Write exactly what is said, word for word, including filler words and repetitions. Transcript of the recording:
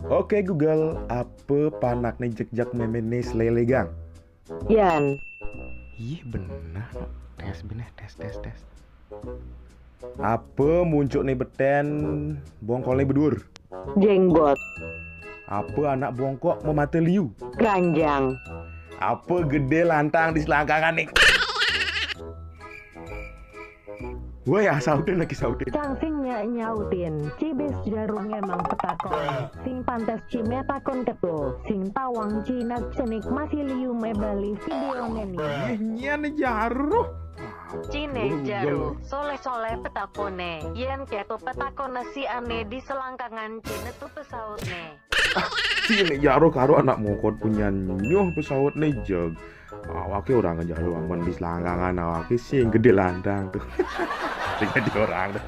Oke Google, apa panakne jegjag memene selelegang? Yan. Ih bener. Tes beneh, tes tes tes. Apa muncukne beten bongkolne bedur? Jenggot. Apa anak bongkok memate liu? Keranjang. Apa gede lantang di selangkangan nih? Woi, ah, sautin lagi sautin. Cang sing nyak nyautin. Cibis jarung emang petakon. Sing pantes cime takon ketul. Sing tawang cinak cenik masih liu me bali video neni. Ih, nyen jaruh. Cine jaru, soleh-soleh petakone. Yen keto petakone si ane di selangkangan cine tu pesautne. Cine jaruh karo anak mongkot punya nyuh pesautne jeg. Awake orang jaruh aman di selangkangan awake sing gede lantang tuh. Sing gede orang tuh.